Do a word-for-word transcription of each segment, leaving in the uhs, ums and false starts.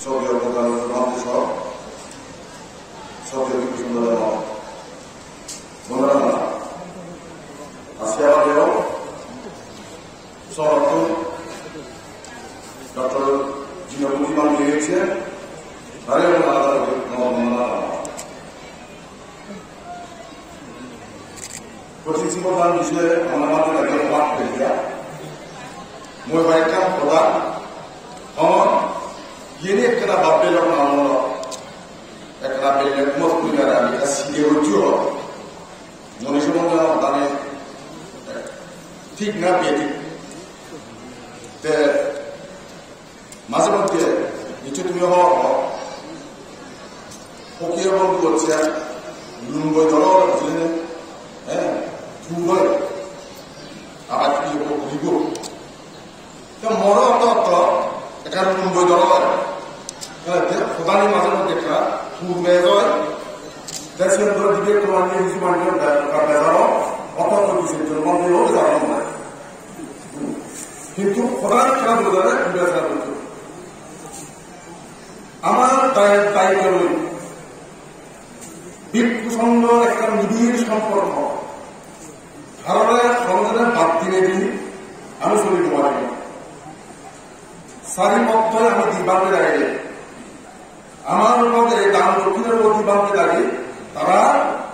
Soggiyo Bhante, Bhante song, soggiyo Bhikkhu Songho, bondhugano, ajke amadeyo sohorto Doctor Jinobhuti Bhante eje, tare amar bondhugano. Kothin sibor dan bisoye amar madi lage obak peya. Mui hoyekkan hoda hon, iyeni ekkena bhabbe lok na hon, ekkena belle mot kuri ara ami ekka sige hojjo. Moni somonde hodani thik na bethi. Te Maje moddhe nichoi tumi hobor po, hokiye bondhu hocche lumboi doro oi, bujhile ne? Eh, thur oi. Abar ki hobo, guribo. To moro otto otto ekkan lumboi doro oi. Eh, te hodani maje moddhe ekka thur bej oi. Te siyen dore dibe ekku manje hissu manje be-, be-, bejaro, otto otto bijon bondhu o bejaro mone. Hintu hodani ekka dore dore bejaro. Amar dai-, daitto loi. Bhikkhu songhor ekkan nibir somporko. Tarare honodine bad dinei di ami soli no pari. Sari pottoi ami di bhante dagi. Amar mote dan dokkhine di bhante dagi. Tara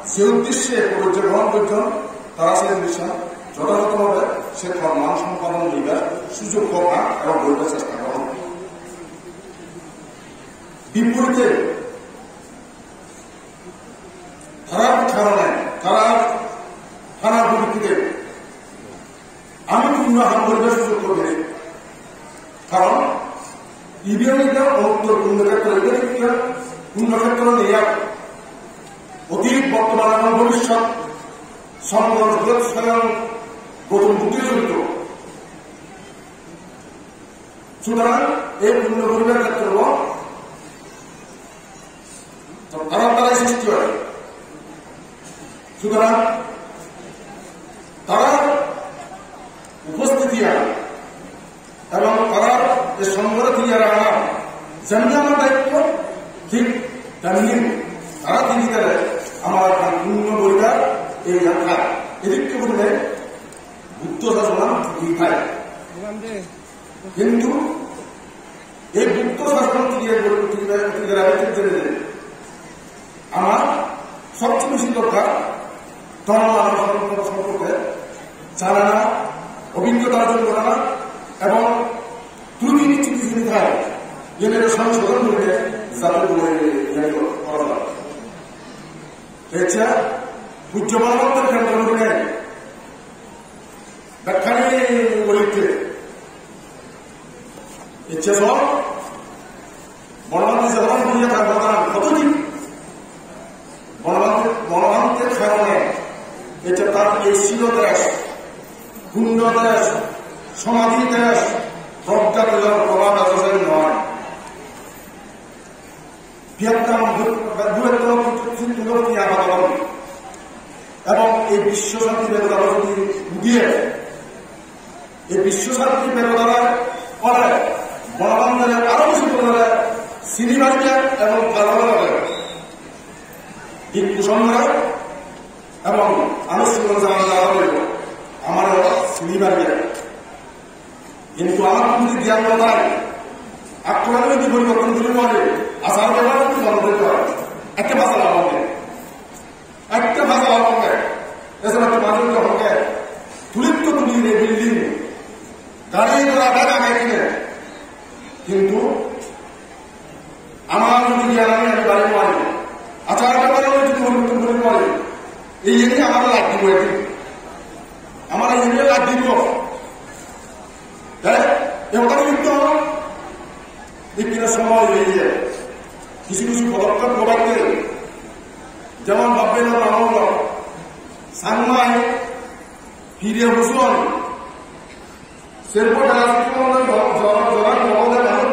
je uddeshye project grohon gojjon, tara se uddeshye jothajotho bhabe se kormo sompadon goribar sujog hok ebong goribar chesta goron. Biporite tarar karone, tarar, tarar poripekkite ami punyo ham goribar sujog hoi. Karon ibe olode onuttor punyo khetro, ibe punyo khetro nei ar. Otit, bortoman ebong bhobissot songhor jogot soyong Goutom Buddho jorito. Sutorang ei punyo goribar khetre to tara tara sristi oi. Sutorang tara uposthiti ar ebong tara ei songhore tiyare ana jemni amar daitto, thik temni tara tiyare amar punyo goribar ei jattra. Edikke gurinei Buddho sasonan tigi thai. Hintu ei Buddho sason tigi, tigi, tigi rakhte gele amar sobcheye besi dorkar dhormo ar somporke jana, obhiggota orjon gora ebong truti bichuti jodi thai, jene songsodhon gori jate gora jai. Ecche pujjo Bonobhanter kendro gori bekkani goritte. Ecche so, Bonobhante je hodan guriye tar hodan hoto thik. Bonobhante, Bonobhanter karone ecche tar ei silo tej, punyo tej, somadhi tej, progga tejor probhab ejo sei noi. Vietnam bu-, bu-, bu-, bu-, bu-, bu-, bu-, bu-, bu-, ebong ei biswo santi bebota jodi udiye, ei biswo santi bebota ole Bonobhantere aro besi guri sini paribe ebong bhalo lage. Bhikkhu songhore ebong aro sini paribe, amare sini paribe. Hintu amar jodi gyan no thai, akkoran jodi poriborton gori no pari, achar bebohar jodi bondho thai, ekka basa lab obo. Ekka basa lab obo. Ejana to manuj to hokke, tulit to tuli ne building, gari ghora bag age kine. Hintu amar jodi gyan ami bari no pari, achar bebohar jodi poriborton gori no pari, ei jodi amare laj dibo ekdin. Amare ei jodi laj dibo. Te, ei hodani biddo ikkine somoy oye. Kichu kichu podokkhep lobatte. Jemon bhabbe na amollo. Changmai pire huson. Serbo dara sikki mone jor, jor, jor, jor, jor, jor.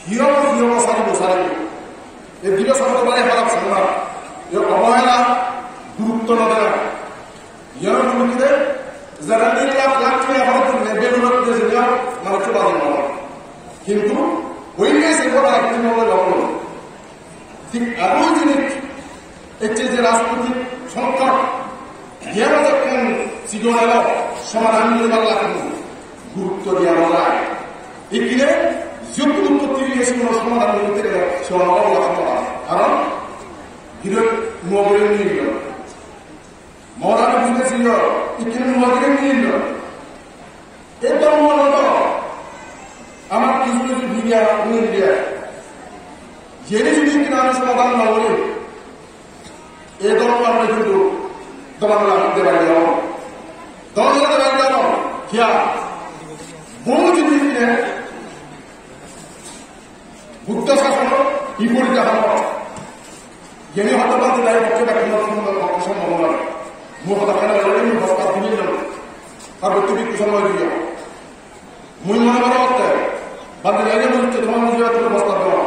Hiyo, hiyo, saribo, saribo. Ei dibe sobdo bari harap Changma. Ei obohela, gurutto no dena. Iyano tumi kide, jara tin lakh lakh taka horo tumi belu rok de jeniya, manuj bajei no. Hintu Hoile se bora ekkan bora bora. Thik aro jinis ecche je rajnoitik songkot, iyan ekkan sigon elo somadhan dibar lage, gurutto diya no jai. Ikkine jiyot utpotti oye sigun somadhan dibar lage, somadhan dibar lage. Karon gidok nuo guri nilo. Modhan business nilo, ikkine nuo guri nilo. Ei dhormo no to. Amar kichu kichu diya, uni diya. Jeni jodi ikkine ami somadhan no gori, ei dhormo amar hintu dhormo debai diya. Dhormo debai diya. Kiya? Bohut jinis ikkine Buddho sasonor biporite hono. Jeni hoto bhante dai bhante dai hono sombhob, hono sombhob noy. Mui hoto kene hoile mui bostat dile jebo. Ar bhante bhikkhu songho dile. Mui mone mone hotte, bhante dai mui hotte tomar nije hotte bostat dilo.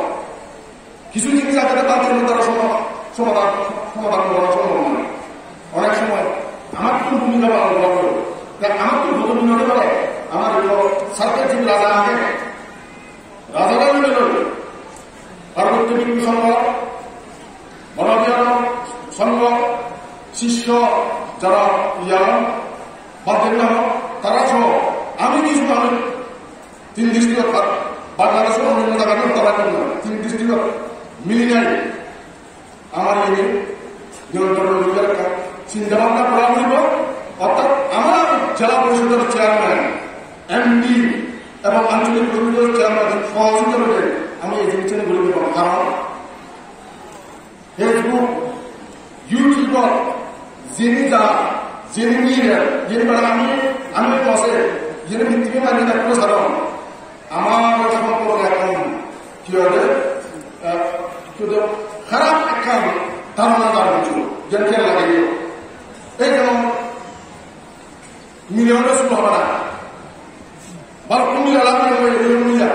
Kichu jinis age bhante mui tara somo-, somadhan, somadhan gora sombhob noy. Onek somoy amattun bhumika palon gora pore. Ta amattun hoto bhumika pore. Amar ekko circle jibe raja age. Raja Rani Melo, Parvati Bhikkhu Sangha, Moravia Sangha, Sisho, jara iyan, Bhante Naha, tara soho, ami kichu manuj, tin district, Bangladesh, onno jaga, tara tin district, milinei. Amar ei niyontron guribar ekkan chinta bhabna gora poribo, orthat amar jela porishod or chairman, M D ebong ancholik porishod or chairman sohojogita guri ami ei jinisani guri paribo. Karon Facebook, YouTube-ot jeni ja, jeni nile, jeni bana ami, ami bose, jeni mitti mani na kono sadon. Amar somporke ekkan, hi hoide, eh, hi hoide, harap ekkan dharona dharona hoichche, jen kiyar lage. Ei jemon, mile hole suru hobe na. Balukkun mile lage, mile, mile, mile.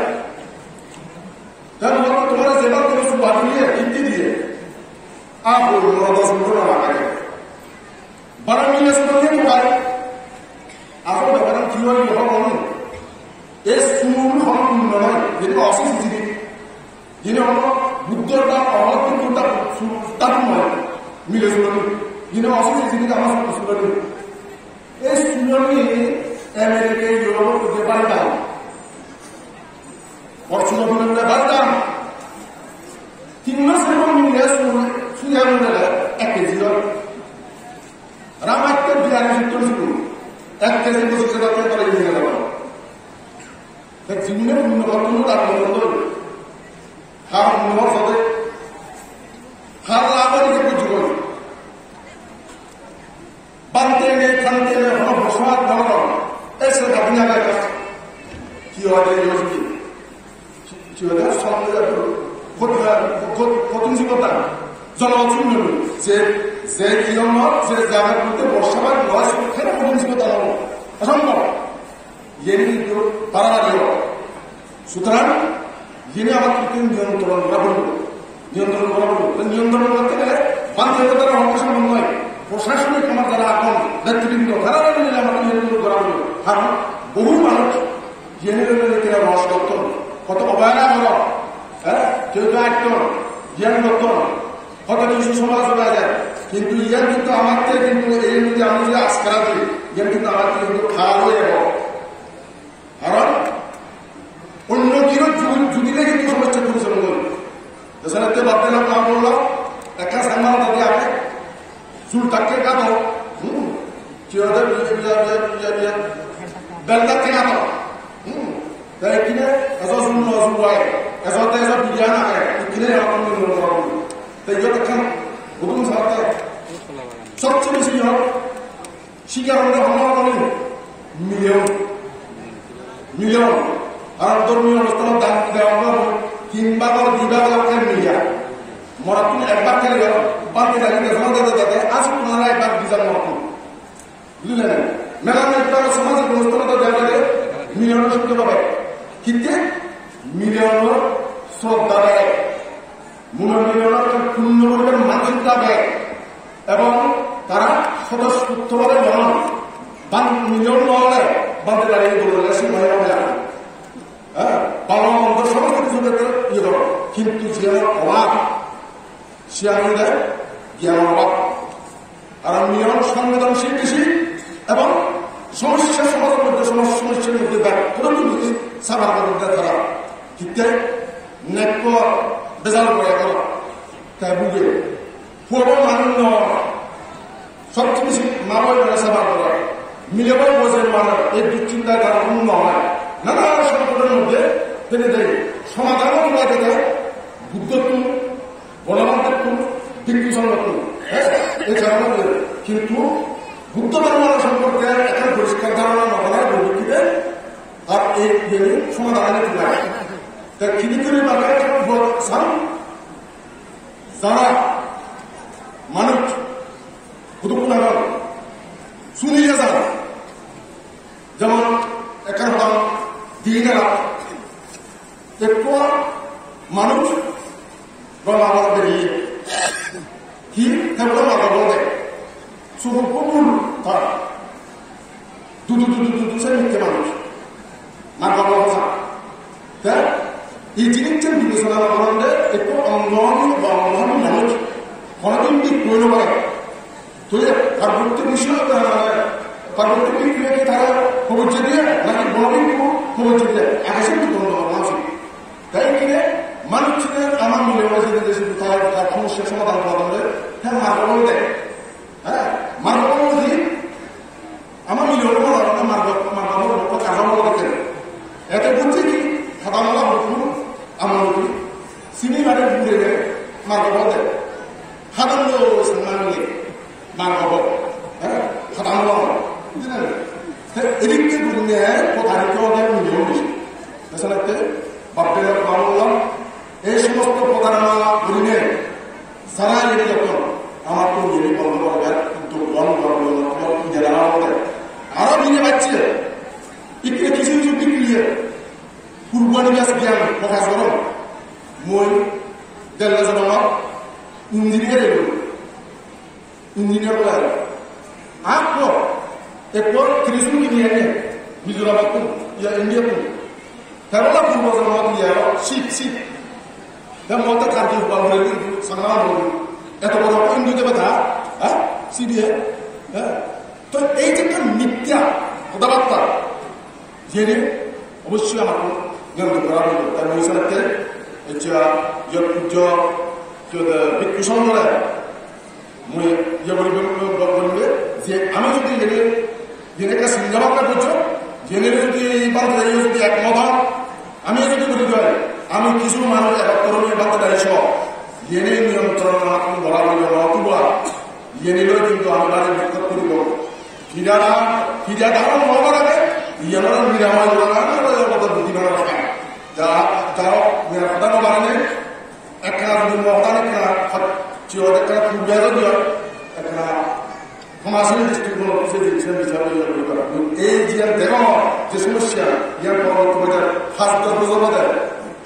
Tar mane tomar je bhante suru hobe diye, hitte diye. Ar bolo dos minute lage. Bana mile suru hobe diye. Asol bepar hi hoy, hoy, hoy. Ei sur hono punno noi, jeni osis jinis. Jeni hono Buddhor ba Arhat Buddhor ba sur, tar noi. Mile surani. Jeni osis jinis ama sur surani. Ei surani America, Europe, Japan dam. Fortune-o bile dam. Tin mas pore mile sur, sur ek kg oi. Ramatte biyani sutton sigun. Ek kg pochis hajar taka dare mile dam. Te jibone punno gotton, tar punno gotton. Har punno gotton de. Har lab oi je bujjo. Bhante ne, bhante ne, hono bosat hono. Ese bhabna ga. Ki hoide yogi? Ki hoide? Songho hoide. Kot, kot, kothin sibot dan. Jono chunno. Je, je ki hono, je jaga bolte borsa ba, loa sibot, kene kothin sibot dan. Osombhob. Iyeni hintu barabari obo. Sutorang, iyeni amattun niyontron gora poribo. Niyontron gora poribo. To niyontron gorte gele bhante dara hono sombhob noi. Proshasonik amar jara agon, netribrindo, tarare mile amattun niyontron gora poribo. Karon bohu manuj iyeni loi loi kena ros gotton. Hoto obohela goron. Eh? Keu keu atton, gyan gotton. Hoto kichu somaji somaji age. Kintu iyan kintu amatte kintu ei jodi ami jodi askara di, iyan kintu amatte kintu khal oi jebo. Karon onno kiro ju-, judile kintu somossa tuli jebo. Jesone te bhante na kam bollo, ekka sangal dadi age, sul takke kado, hmm, ki hoide, bel takke kado, hmm. Te ikkine ejo sul no sul oi, ejo te ejo bigyan age, ikkine ejo kono sul no sul. Te iyot ekkan hudum sate. Sobche besi iyot sigar hole hono hole million. Million. Ar dhormiyo onusthanot dan dewa hole tin bhagor di bhag ekkan million. Morottun ek bhag kele gelo, bhante jani deson dede dede, aji punara ek bhag dijan morottun. Bujile na? Mela mela ekbar samajik onusthanot dega jai, million-or suddo pabe. Hitte? Million-or sroddha beg. Million-or punno guribar mansik beg. Ebong tara sodosyo bhabe bonon. Ban million no ole, bhante jani dole sing hoye hobe ar. Hya? Bhalo mondo somosto kichu Kintu je obab, se olode gyan obab. Ar ami olong সংবেদনশীল besi ebong somossya somadhan moddhe, somossya somossya moddhe bek puro tuli sabar goronde tara. Hitte nekko bejal gore goro. Te buge. Puobo manuj no. Sobcheye besi ma boi boi sabar gore. Milebo boje mane ei duchinta tar gun no oi. Nana songkotor moddhe tene dei somadhan oi jete Buddhottun, Bonobhantettun, Bhikkhu Sanghottun. Heh? Ei dhormo kintu Buddho dhormo somporke ekkan poriskar dharona no thele guri dibe, ar ei iye somadhan oi jete. Te kintu bhagore ekkan bol san, jara manuj hudukkun agon, suniye jara. Jemon ekkan hoda, din ar rat. Ekko manuj ranga bol beriye. Hi? Te bole margo bol de. Sugu kubul tar. Dudu dudu dudu se mitte manuj. Margo bol sa. Te ei jinissan bibechona no goronde ekko onnohani ba onnohani manuj honodin bhikkhu oi no pare. Toi Parbotto bhikkhu, eh, Parbotto bhikkhu ki tara hobor je diye, naki Bono bhikkhu hobor je diye? Age se to Bono bhikkhu ase. Tai kine manuj chine ama mile oi je diye, se tara, tara somossya somadhan goronde, te margo bol de. Heh, margo bol de. Ama mile oi no pare, margo, margo bol, bol, karma bol de. Ete bujje ki, hadam ola bol, ama bol. Sini mare gure margo bol de. Hadam lo sanna mile. Margo bol. Heh? Sadharon bol. Bujhilani? Te edikke gurinei protarito obo mile manuj. Esalatte bap-bhei lok bhalo bolo. Ei somosto protarona gurinei jara iyeni jokkon amattun iyeni bondho goribar uddog grohon gorana, iyeni dara obo. Aro mile bacche. Ikke kichu kichu bikriye. Purbo nibas gyan prokash goron. Mui dello jonot engineer elung. Engineer ola aro. Akko, ekko Trishul kini ene, Mizoramottun, iya Indiattun. Te bola purbo jonmot iya aro, sip, sip. Te motte karju hua gure di, sangala gure di. Eto boro Hindu debota, ha? Sidiye, ha? To ei je ekkan mithya hodabatta, jeni obossoi amattun niyonton gora poribo. Tai mui senotte ecche iyot pujjo, iyot, eh, bhikkhu songhore mui iye goribe, goribe je ami jodi iyeni, iyeni ekka sinta bhabna gojjo, iyeni jodi bhante jodi ekmot hon, ami jodi boli doi, ami kichu manuj ekottor oi bhante dai so, iyeni niyonton amattun gora poribo, notuba iyeni loi hintu ami bari bikkot poribo. Pidada, pidada no gore, iyan aro niramoi gora na, aro obodo budi na raha. Ja, jaro, niramoi gora na, ekkana budi mo gora na, ekkana, chi ode ekkana purbe aro diya, ekkana, Komasin district-o office-e diye, bichar diye, ei je degong, je somossya, iyan boro boro has dos bojor bade.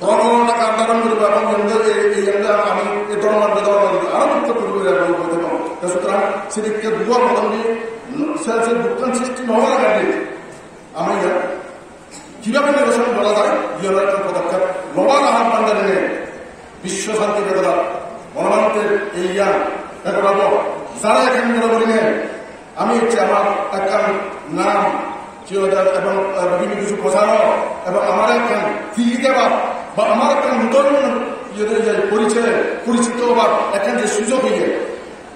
Boro boro taka daron guribo, ebong iyende ei, ei iyende ami ei dhoronor bedhoronor aro dukko tuli guri aro guri dibong. Te sutorang sedokke duo bodol ni, se, se dukkan sristi no obar age. Ami iyan kibabe nirosona gora jai, iyan ekkan podokkep lobar ahban janei, biswo santi begoda, Bonobhanter ei iyan, begoda bo, jara ekkan gora gurinei, ami ecche amar ekkan nam, Jiyoda ebong, eh, bibhinno kichu prochar o, ebong amar ekkan tigit ebar, ba amar ekkan nutun, iye, iye, porichoy, porichito obar ekkan je sujog oye,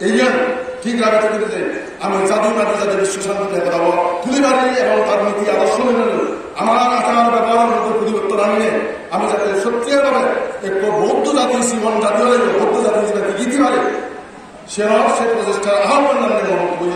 iyan thik ragete gele ami jadu nadu jadu biswo santi ekta obo, tuli pari ebong tar niti adorsho mele amar achar bebohar moddhe poriborton aninei ami jate sottigar bhabe ekko bouddho jati, sribon jati oi, bouddho jati hijebe tigiti pari. Sero se prochesta ahban janei mono boi